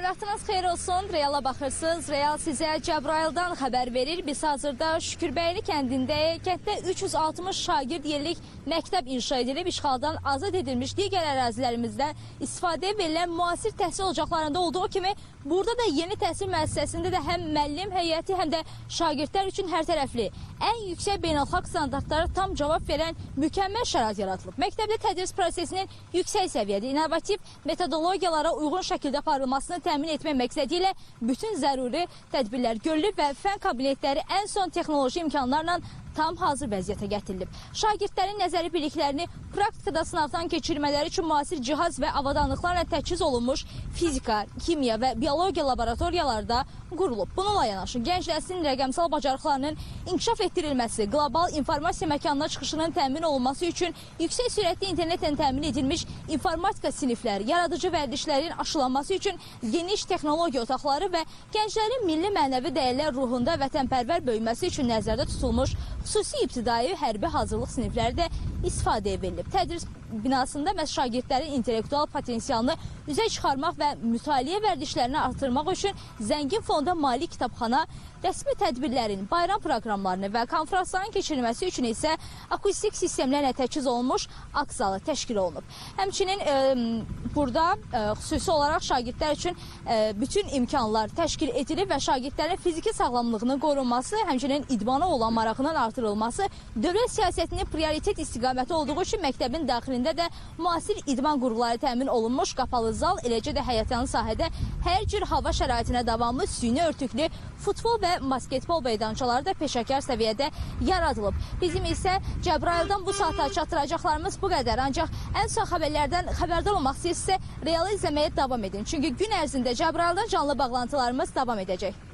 Hər vaxtınız xeyir olsun. Reala baxırsınız. Real sizə Cəbrayıldan xəbər verir. Biz hazırda Şükürbəyli kəndindəyik. Kənddə 360 şagird yerlik məktəb inşa edilib. İşğaldan azad edilmiş digər ərazilərimizdən istifadəyə verilən müasir təhsil ocaqlarında olduğu kimi burada da yeni təhsil müəssisəsində də həm müəllim heyəti, həm də şagirdlər üçün hər tərəfli, ən yüksək beynəlxalq standartlara tam cavab verən mükəmməl şərait yaradılıb. Məktəbdə tədris prosesinin yüksək səviyyədə innovativ metodologiyalara uyğun şəkildə aparılmasını təmin etmək məqsədi ilə bütün zəruri tədbirlər görülüb və fən kabinetləri ən son texnoloji imkanlarla tam hazır vəziyyətə gətirilib. Şagirdlərin nəzəri biliklərini praktikada sınavdan keçirmələri üçün müasir cihaz və avadanlıqlarla təchiz olunmuş fizika, kimya və biologiya laboratoriyaları da qurulub. Bununla yanaşı gənc nəslin rəqəmsal bacarıqlarının inkişaf etdirilməsi, qlobal informasiya məkanına çıxışının təmin olunması üçün yüksək sürətli internetlə təmin edilmiş informatika sinifləri, yaradıcı vərdişlərin aşılanması üçün geniş texnologiya otaqları və gənclərin milli mənəvi dəyərlər ruhunda vətənpərvər böyüməsi üçün nəzərdə tutulmuş xüsusi ibtidai hərbi hazırlıq sinifləri də istifadəyə verilib. Tədris binasında məhz şagirdlərin intellektual potensialını üzə çıxarmaq və mütaliə vərdişlərini artırmaq üçün zəngin fonda mali kitabxana, rəsmi tədbirlərin, bayram proqramlarını və konfransların keçirilməsi üçün isə akustik sistemlərlə təchiz olunmuş akt zalı təşkil olunub. Həmçinin burada xüsusi olaraq şagirdlər üçün bütün imkanlar təşkil edilib və şagirdlərin fiziki sağlamlığının qorunması, həmçinin idmana olan marağının artırılması dövlət siyasətinin prioritet istiqaməti olduğu üçün məktəbin daxilində də müasir idman qurğuları təmin olunmuş qapalı zal, eləcə də həyətyanı sahədə hər cür hava şəraitinə davamlı süni örtüklü futbol və basketbol meydançaları da peşəkar səviyyədə yaradılıb. Bizim isə Cəbrayıldan bu saata çatdıracaqlarımız bu qədər. Ancaq ən son xəbərlərdən xəbərdar olmaq istəyirsinizsə, Realı izləməyə davam edin. Çünki gün ərzində Cəbrayıldan canlı bağlantılarımız davam edəcək.